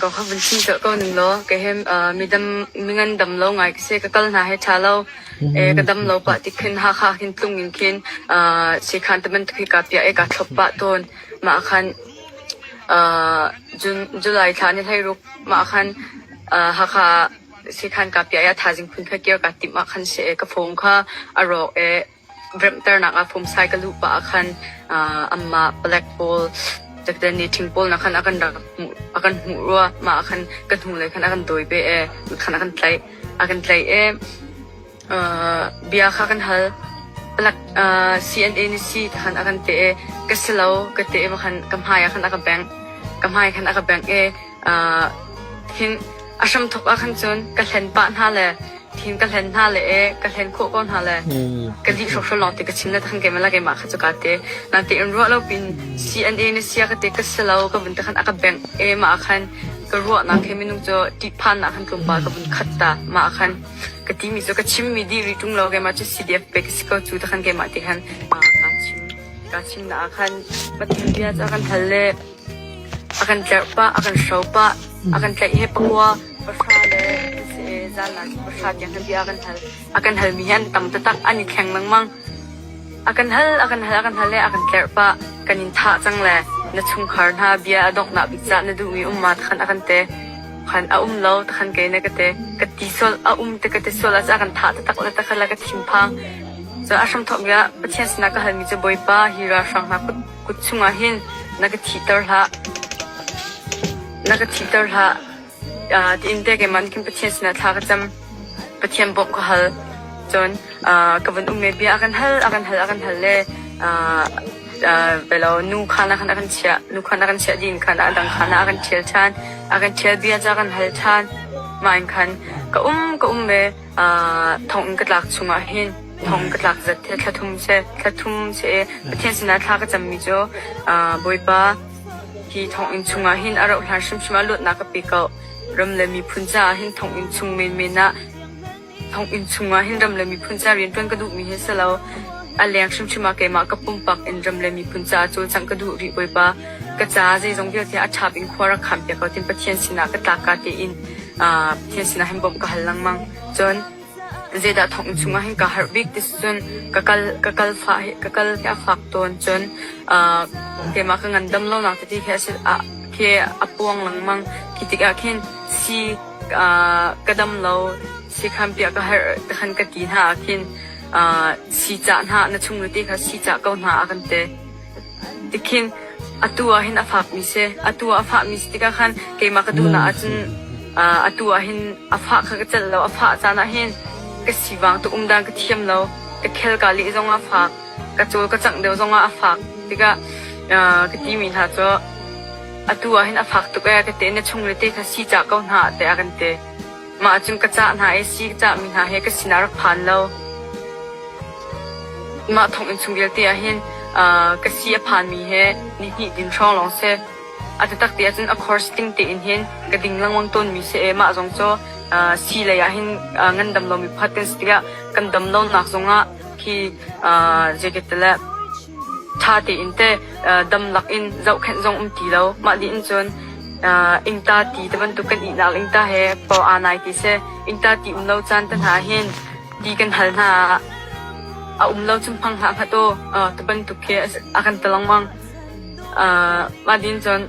Ko kha vun chim colh ko ning law kei he midam mingan dam lo ngai ka si ka kal hna he ṭha lo e ka dam lo pah tik khin Hakha khin tlung in khin sikhan te bantuk hi ka piah i ka thlop pah tawn mah khan June July thla ni 16 mah khan Hakha sikhan ka piah i a thaizing phun kha kir ka timh ah khan si e ka phone kha a rawk e remhternak ah fumsai ka luh pah ah khan anmah palek pawl takte nih ṭhing pawl na khan a kan rak hmuh a kan hmuh rua mah ah khan ka hnulei khan a kan dawi ve e khan a kan tlaih a kan tlaih e bia kha kan hal palek CNA nih si ti khan a kan te e ka si lo ka te e khan ka hmai ah khan a ka bengh ka hmai khan a ka bengh e hin a hramthawk ah khan cun ka hlen pah hna le Thin ka hlen hna le e ka hlen khawh ko hna le ka lih hrawkhrol lawng ti ka chim le khan keimah le keimah kha cu ka te nang te in ruah lo pin CNA na sia ka te ka si lo ka vun te khan a ka bengh e mah khan ka ruahnak he minung cu ṭihphannak khan tlawmpal ka vun khat ta mah khan ka ti mi cu ka chim mi dih rih ṭung lo keimah cu CDF pe ka si ko cu te khan keimah te khan ka chim ka chim na ah khan Pathian bia cu a kan hal le A kan tlerh pah, a kan hro pah, a kan tlaih he pakua, pahra le zaanlai cu pahra tiang hin bia a kan hal. A kan halmi hi an tam taktak, an i thleng lengmang. A kan hal, a kan hal, a kan hal le a kan tlerh pah. Kan in thah cang le na chungkhar hna bia a donghnak bik cah na duhmi um ma khan a kan te. Khan a um lo takhan kei na ka te. Ka ti sual, a um te ka ti sual ah a kan thah taktak le takhan le ka thinphang. Cun a hramthawk bia Pathian sinah ka halmi cu Bawipa hi ralhrang hna kut Kut chungah hin na ka thihter hlah. Na ka thihter hlah. Tiin te keimah nih khin Pathian sinah thla ka cam. Pathian bawmh ka hal. Cun ka vun um i bia a kan hal, a kan hal, a kan hal le belo nu khaan ah khan a kan chiah. Nu khaan a kan chiah dih in khan a dang khaan ah a kan ṭhial ṭhan. A kan ṭhial bia cu a kan hal ṭhan. Mah in khan ka um ka um ve. Thonginn ka tlak chungah hin thong ka tlak zat hi thla thum si. Thla thum si i Pathian sinah thla ka cammi cu Bawipa hi thonginn chungah hin a rauh hlan hrimhrim ah luatnak ka pe ko. Ram le miphun caah hin thonginn chung menmen ah thonginn chungah hin ram le miphun ca rianṭuan ka duhmi hi si lo. A leng hrimhrim ah keimah ka pumpak in ram le miphun caah cawlcangh ka duh rih Bawipa. Ka ca zeizong vialte a ṭha in khua rak khaan piak ko tin Pathian sinah ka tlakka tein Pathian sinah hin bawmh ka hal lengmang. Cun zeidah thonginn chungah hin kaa harh bik ti cun ka kal ka kal fah hi ka kal hi a fak tawn. Cun keimah ka ngandam lonak tete khi a si khi a puang lengmang. Khi tikah khin sii ka dam lo, siikhan piah ka herh khan ka ti hna ah khin sii cah hna na chungnu te kha sii cah ko hna a kan ti. Tikhin atu ah hin a fakmi si. Atu ah a fahmi si tikah khan keimah ka duhnak ahcun atu ah hin a fah kha ka celh lo. A fah caan ah hin ka sivang tuk um dan ka thiam lo. Ka khel ka leh zongah a fak. Ka cawl ka cangh deuh zongah a fak. Tikah ka timi hna cu atu ah hin a fak tuk ee ka ti. Na chung le te kha si cah ko hna tiah a kan ti. Mah ahcun ka cah hna i si ka cahmi hna he ka sinah rak phan lo. Mah thonginn chung vialte ah hin ka si a phanmi he nihnih din hrawng lawng si. A taktak ti ahcun a course ting tein hin ka ding lengmang tawnmi si i mah zong cu si lei ah hin ngandam lomi pakhat kan si tikah kan dam lonak zongah khi zeikatile ṭha tein te damlak in zohkhenh zong um ti lo. Mah dih in cun ingta ti te bantuk kan ihnak ingta he paw aa nai ti si. Ingta ti um lo caan te hna hin ti kan hal hna ah a um lo cun hmang hlah hmat u ti bantuk khi a kan ti lengmang. Mah dih in cun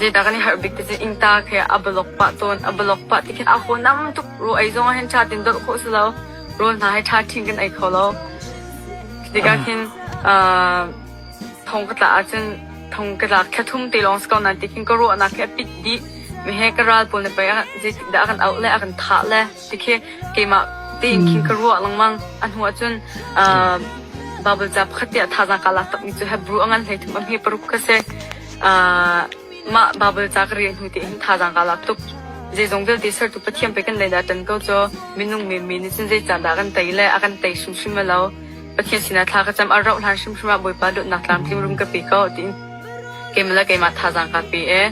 Zeidah kan i harh bik ti cu innta khi a block pah tawn. A block pah ti khin a haw nam tuk. Rawl ei zong ah hin ṭha tein dolh khawh si lo. Rawl hna hi ṭha ṭhin kan ei kho lo. Tikah khin thong ka tlak ahcun thong ka tlak thla thum te lawng si ko nain ti khin ka ruahnak khi a pit dih. Mi he ka ral pawl nih pei zeitik dah a kan auh le a kan thah le ti khi keimah tein khin ka ruah lengmang. A hnu ahcun Bible ca pakhat tiah thazaang kaa lak takmi cu Hebrew a ngan 13 a hme paruk kha si. Mah Baibal ca ka rel hnu te hin thazaang kaa lak tuk. Zeizong vialte sertu Pathian pei kan lei dah ṭan ko cu minung menmen nih cun zei caan dah kan tei le a kan tei hrimhrim lo. Pathian sinah thla ka cam a rauh hlan hrimhrim ah Bawipa dawtnak tlamtling rum ka pe ko tiin keimah le keimah thazaang kaa pe i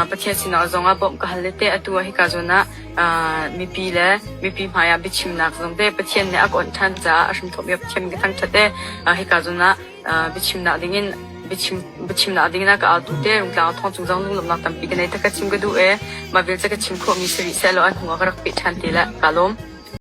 Pathian sinah zong ah bawmh ka hal le te atu ah hika zawn ah mipi le mipi hmai ah biachimnak zong te Pathian nih a ka onh ṭhan caah a hramthawk bia Pathian ka thangṭhat i hika zawn ah biachimnak dingin. biachim biachimnak ding in a ka autu te Rungtlang ah thong cung zong lunglawmhnak tampi ka nei. Takka chim ka duh ee. Mah vial cu ka chim khawhmi si rih sehlaw a hnu ah ka rak peh ṭhan te la. Kaa lawm.